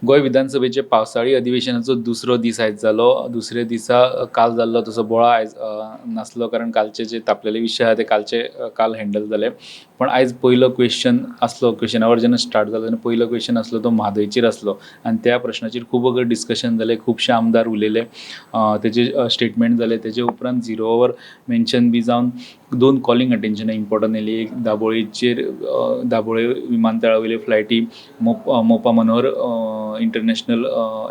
गोंय विधानसभेचे पावसाळी अधिवेशनाचो दुसरो दीस आयज जालो. दुसऱ्या दिसा काल जाल्लो तसो बोवाळ आयज नासलो, कारण कालचे जे तापलेले विशय आहा ते कालचे काल हँडल जाले. पण आयज पयलो क्वेश्चन आसलो, क्वेश्चन our जेन्ना स्टार्ट जालो तेन्ना पयलो क्वेश्चन आसलो तो म्हादयचेर आसलो आनी त्या प्रश्नाचेर खूब वगत डिस्कशन जालें, खुबशे आमदार उलयले, तेजे स्टेटमेंट जाले. तेजे उपरांत झिरो our mention बी जावन दोन कॉलिंग अटेन्शनां इम्पॉर्टंट येयली. एक दाबोळीचेर, दाबोळे विमानतळा वयल्यो फ्लायटी मोपा मनोहर इंटरनॅशनल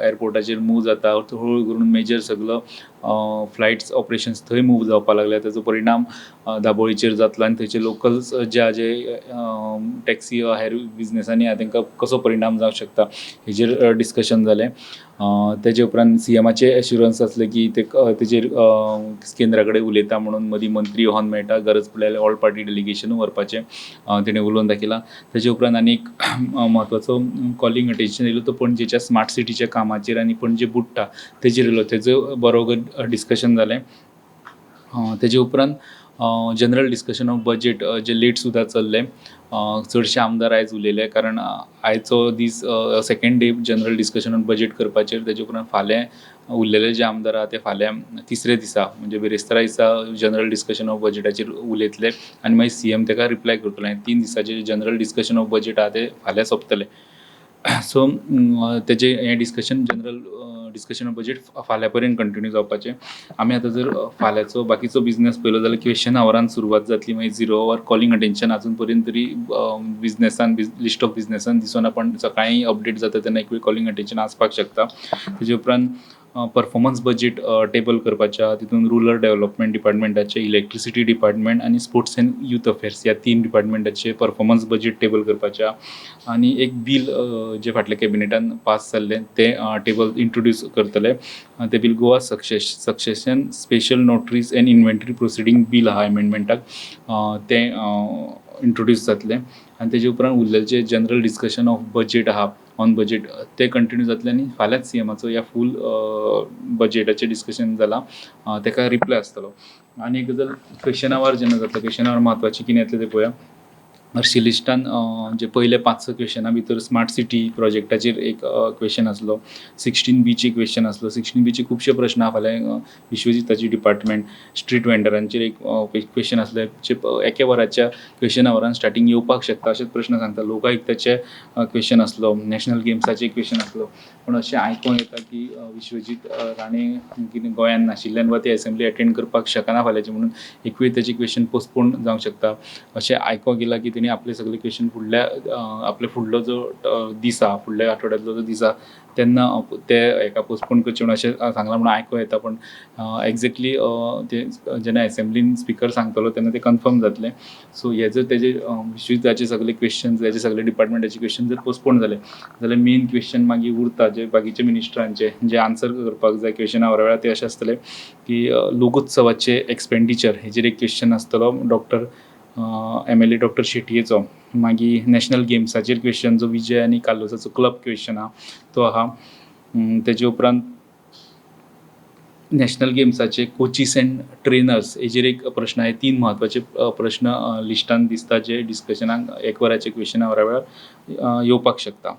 एअरपोर्टाचेर मूव जाता, हळू करून मेजर सगलो फ्लायट्स ऑपरेशन्स थंय मूव जावपाक लागले. तेजो परिणाम दाबोळीचेर जातलो आनी थंयचे लोकल्स जे जे टॅक्सी वा हेर बिजनेसांनी आहा तेंकां कसो परिणाम जावंक शकता हेजेर डिस्कशन जालें. तेजे उपरांत सीएमाचे एश्युरन्स आसले की ते तेजेर केंद्रा कडेन उलयता म्हणून. मदीं मंत्री हॉर्न मेळटा, गरज पडल्यार ऑल पार्टी डेलिगेशनूय व्हरपाचें तेणें उलोवन दाखयलां. तेजे उपरांत आनी एक म्हत्वाचो कॉलिंग अटेन्शन येयलो तो पणजेच्या स्मार्ट सिटीच्या कामाचेर आनी पणजे बुडटा तेजेर येयलो, तेजो बरो डिस्कशन जालें. तेजे उपरांत जनरल डिस्कशन ऑफ बजेट जे लेट सुद्दां चल्लें. चडशे आमदार आयज उलयले, कारण आयचो दीस second day general discussion on budget करपाचेर. तेजे उपरांत फाल्यां उरलेले जे आमदार आहा ते फाल्यां तिसरे दिसा म्हणजे बिरेस्तारा दिसा जनरल डिस्कशन ऑफ बजेटाचेर उलयतले आनी मागीर सीएम तेका रिप्लाय करतलो आनी 3 दिसाचे जनरल डिस्कशन ऑफ बजेट आहा ते फाल्यां सोंपतले. सो तेजें हें discussion, general discussion of budget फाल्यां पर्यंत कंटिन्यू जावपाचें. आमी आतां जर फाल्यांचो बाकीचो बिजनस पळयलो जाल्यार क्वेश्चन आवरान सुरवात जातली, मागीर झिरो our calling attention आजून पर्यंत तरी बिजनसान लिस्ट ऑफ बिजनसान दिसना, पण सकाळीं अपडेट जाता तेन्ना एक वेळ कॉलिंग अटेन्शन आसपाक शकता. तेजे उपरांत परफॉर्मन्स बजेट टेबल करपाचें आहा. तितून रुरल डेवलपमेंट डिपार्टमेंटाचे, इलेक्ट्रिसिटी डिपार्टमेंट आनी स्पोर्ट्स एंड यूथ अफेर्स ह्या तीन डिपार्टमेंटाचे परफॉर्मन्स बजेट टेबल करपाचें आहा आनी एक बील जें फाटल्या कॅबिनेटान पास जाल्लें तें टेबल इंट्रोड्यूस करतले. तें bill Goa Succession Special Notaries and Inventory Proceeding Bill आहा एमेंडमेंटाक, तें इंट्रोड्यूस जातलें. आनी तेजे उपरांत उरलेलें जें जनरल डिस्कशन ऑफ बजेट आहा, ऑन बजेट, तें कंटिन्यू जातलें आनी फाल्यांच सीएमाचो ह्या फूल बजेटाचें डिस्कशन जालां तेका रिप्लाय आसतलो. आनी एक गजाल, क्वेश्चन आवर जेन्ना जातलो, क्वेश्चन आवर म्हत्वाचें कितें येतलें तें पळोवया. हरशीं लिस्टान जे पयले पांच स क्वेश्चना भितर स्मार्ट सिटी प्रोजेक्टाचेर एक क्वेश्चन आसलो, 16 बीचे क्वेश्चन आसलो. 16 बीचे खुबशे प्रश्न आहा फाल्यां विश्वजिताची डिपार्टमेंट. स्ट्रीट वेंडरांचेर एक क्वेश्चन आसले जे एके वराच्या क्वेश्चन आवरान स्टार्टींग येवपाक शकता अशेंच प्रश्न सांगता. लोकायुक्ताचे क्वेश्चन आसलो, नॅशनल गेम्साचे क्वेश्चन आसलो. पूण अशें आयकोंक येता की विश्वजीत राणे कितें गोंयान नाशिल्ल्यान वा ते एसेंब्ली अटेंड करपाक शकना फाल्यांचे, म्हणून एक वेळ तेजे क्वेश्चन पोस्टपोन जावंक शकता. अशें आयकोंक येयलां की तेणी आपले सगळे क्वेश्चन फुडल्या आपले फुडलो जो दीस आहा, फुडल्या आठवड्यांतलो जो दीस आहा तेन्ना ते हेका पोस्टपोन करचे म्हणून अशें सांगलां म्हणून आयकोंक येता. पण एग्जॅक्टली ते जेन्ना एसेंब्लीन स्पिकर सांगतलो तेन्ना ते कन्फर्म जातलें. सो हे जर तेजे विश्वजिताचे सगळे क्वेश्चन्स, हेजे सगळे डिपार्टमेंटाचे क्वेश्चन जर पोस्टपोन जाले जाल्यार मेन क्वेश्चन मागीर उरता जे बाकीचे मिनिस्टरांचे जे आन्सर करपाक जाय क्वेश्चन आवरा वेळार, ते अशें आसतले की लोकोत्सवाचे एक्सपेंडिचर हेजेर एक क्वेश्चन आसतलो डॉक्टर एमएलए डॉक्टर शेटयेचो. मागीर नॅशनल गेम्साचेर क्वेश्चन जो विजय आनी कार्लोसाचो क्लब क्वेश्चन आहा तो आहा. तेजे उपरांत नॅशनल गेम्साचे कोचीस एंड ट्रेनर्स हेजेर एक प्रश्न आहे. तीन म्हत्वाचे प्रश्न लिस्टान दिसता जे डिस्कशनाक एक वराचे क्वेश्चन आवरा वेळार येवपाक शकता.